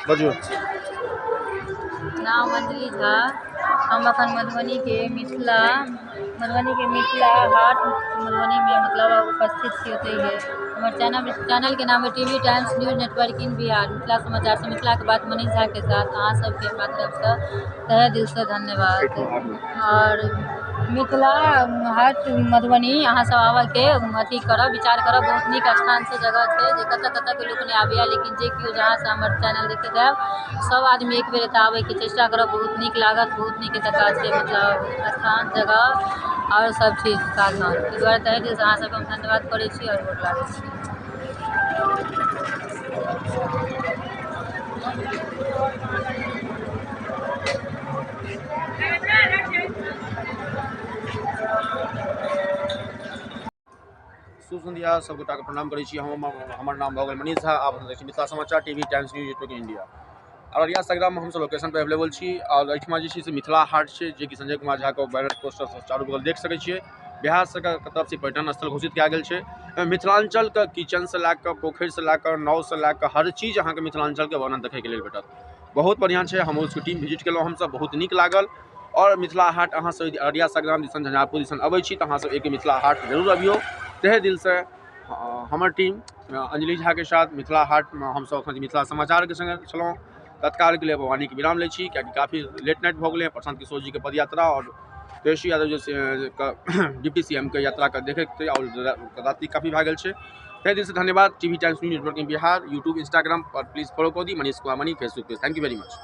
बाजू। नाम अंजलि झा। हम अखन मधुबनीके मिथिला हाट मधुबनीमे मतलब उपस्थित छी। ओतहिए हमर चैनलके नाम है TV Times news network in Bihar. Mithila समाचार से मिथिलाके बात मनीष झाके साथ। अहाँ सबके हमरा तरफसँ तहे दिलसँ धन्यवाद। आओर मिथिला हाट मधुबनी अहाँ सब आबऽके अथी करब, विचार करब। बहुत नीक स्थान छै, जगह छै जे कतऽ कतऽके लोक नहि आबैए, लेकिन जे केओ जहाँसँ हमर चैनल देखैत आयब सब आदमी एक बेर एतऽ आबैके चेष्टा करब। बहुत नीक लागत, बहुत नीक एतुका छै मतलब स्थान, जगह आओर सब चीज साधन। ताहि दुआरे तहे दिलसँ अहाँ सबके हम धन्यवाद करै छी आओर गोर लागै छी। शुभ संध्या, सब गोटाके प्रणाम करै छी। हम हमर नाम भऽ गेल मनीष झा। आब हम देखै छी मिथिला समाचार TV Times news network India. Araria संग्राममे हमसब लोकेशन पर अवेलेबल छी और एहिठमा जे छै से मिथिला हाट छै, जेकि संजय कुमार झाके बैनर पोस्टर सब चारू बगल देख सकै छियै। बिहार सरकारके तरफ से पर्यटन स्थल घोषित कयल गेल छै। मिथिलाञ्चलके किचनसँ लए कऽ पोखरिसँ लए कऽ नावसँ लए कऽ हर चीज अहाँके मिथिलाञ्चलके वर्णन देखैके लेल भेटत। बहुत बढ़िआँ छै। हम उसके टीम विजिट केलहुँ, हमसब बहुत नीक लागल। और मिथिला हाट अहाँ सब अररिया संग्राम दिसन, झंझारपुर दिसन अबै छी तऽ अहाँ सब एक मिथिला हाट जरूर अबियौ। तहे दिलसँ हमर टीम अंजलि झाके साथ मिथिला हाटमे हमसब अखन मिथिला समाचारके संगे छलहुँ। तत्कालके लिए भवानीके विराम लै छी, कियाकि काफी लेट नाइट भऽ गेलै। प्रशांत किशोर जीके पदयात्रा और तेजस्वी यादव जे डिप्टी सीएम के यात्राके देखैत और राति काफी भए गेल छै। तहे दिलसँ धन्यवाद। TV Times news network in Bihar, YouTube, Instagram per please follow कऽ दी। Manish Kumar Mani Facebook page. Thank you very much.